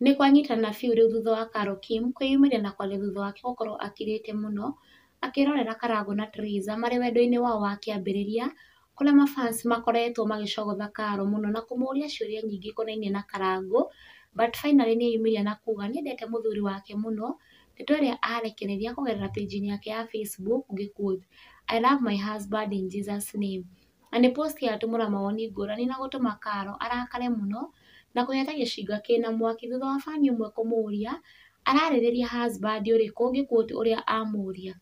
Nĩ kwanyitana biũ rĩu thutha wa Carol Kim kwĩyumĩria na kwaria thutha wake gũkorwo akirĩte mũno akĩrorera Karangũ na Triza marĩ wendo-inĩ wao wa kĩambĩrĩria, kũrĩa mafans makoretwo magĩcogotha Carol mũno na kũmũria ciũria nyingĩ ikonainie na Karangũ, but finally nĩeyumĩria na kuga nĩendete mũthuri wake mũno, ndeto ĩrĩa arekereria kũgerera page-inĩ yake ya Facebook ngĩ quote, "I love my husband in Jesus name." Na nĩ post yatumũra mawoni ngũrani na gũtũma Carol arakare mũno na kũhĩa ta gĩcinga kĩna mwaki thutha wa bani ũmwe kũmũria ararĩrĩria husband ũrĩkũ, ngĩ quote ũrĩa amũria,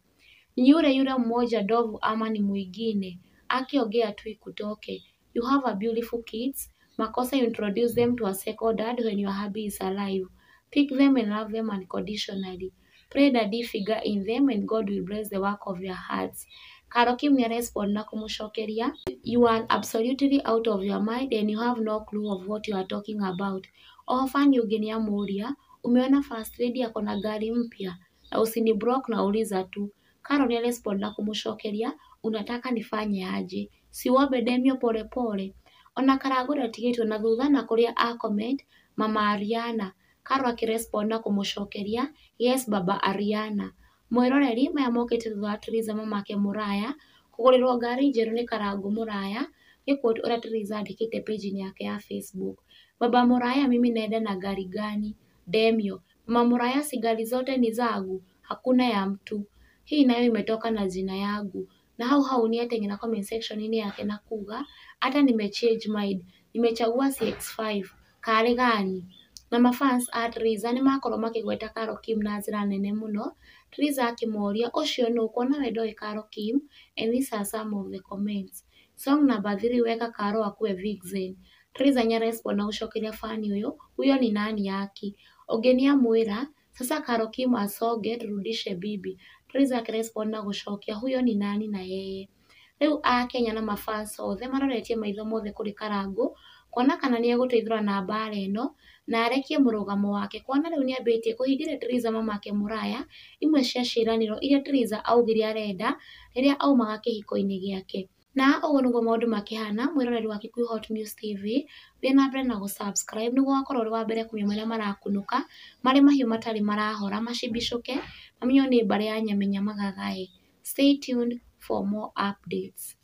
"Ni yule yule mmoja ndovu ama ni mwingine? Akiongea tu ikutoke. You have a beautiful kids. Makosa you introduce them to a second dad when your hubby is alive. Pick them and love them unconditionally. Pray daddy figure in them and God will bless the work of your hearts." Carol Kim nĩ respond na kũmũcokeria, "You are absolutely out of your mind and you have no clue of what you are talking about." Oho fani ũngĩ nĩ amũria, "Umeona first lady ako na gari mpya? Na usini block na uliza tu." Carol nĩ respond na kũmũcokeria, "Unataka nifanye aje? Si uombe Demio pole pole." Ona Karangũ ndatigĩtwo na thutha na kũrĩa a comment, "Mama Ariana." Carol akĩrespond na kũmũcokeria, "Yes, baba Ariana." Mwĩroreri maya mokĩte thutha wa Triza mamake Mũraya kũgũrĩrwo ngari njerũ nĩ Karangũ Mũraya, ngĩ quote ũrĩa Triza andĩkĩte page-inĩ yake ya Facebook, "Baba Mũraya mimi naenda na gari gani? Demio. Mama Mũraya si gari zote ni zangu, hakuna ya mtu. Hii nayo imetoka na jina yangu." Na hau hau nĩateng'era comment section-inĩ yake na kuga, "Hata nimechange mind, nimechagua CX5, karĩ gani?" Na mafans a Triza nĩmakorwo makĩgweta Carol Kim na njĩra nene mũno, Triza akĩmoria ũcio nũ kuona we ndoĩ Carol Kim, and these are some of the comments. "Song number 3 weka Carol akuwe vixen." Triza nĩarespond na gũcokeria fani ũyũ, "Huyo ni nani yaki?" Ũngĩ nĩamwĩra, "Sasa Carol Kim asonge turudishe bibi." Triza akĩrespond na gũcokia, "Huyo ni nani na yeye?" Rĩu akenya na mafans othe maroretie maitho mothe kũrĩ Karangũ kuona kana nĩegũteithũra na mbara ĩno na arekie mũrũgamo wake, kuona rĩu nĩambĩtie kũhingĩria Triza mamake Mũraya imwe cia ciĩranĩro iria Triza augire arenda rĩrĩa aumaga kĩhiko-inĩ gĩake. Na ũguo nĩguo maũndũ makĩhana. Mwĩroreri wa Kikuyu Hot News TV, thiĩ na mbere na gũ-subscribe nĩguo ũgakorwo ũrĩ wa mbere kũmenya marĩa marakunũka marĩ mahiũ matarĩ marahora macibicũke mamenywo nĩ mbarĩ ya Nyamenya Magagaĩ. Stay tuned for more updates.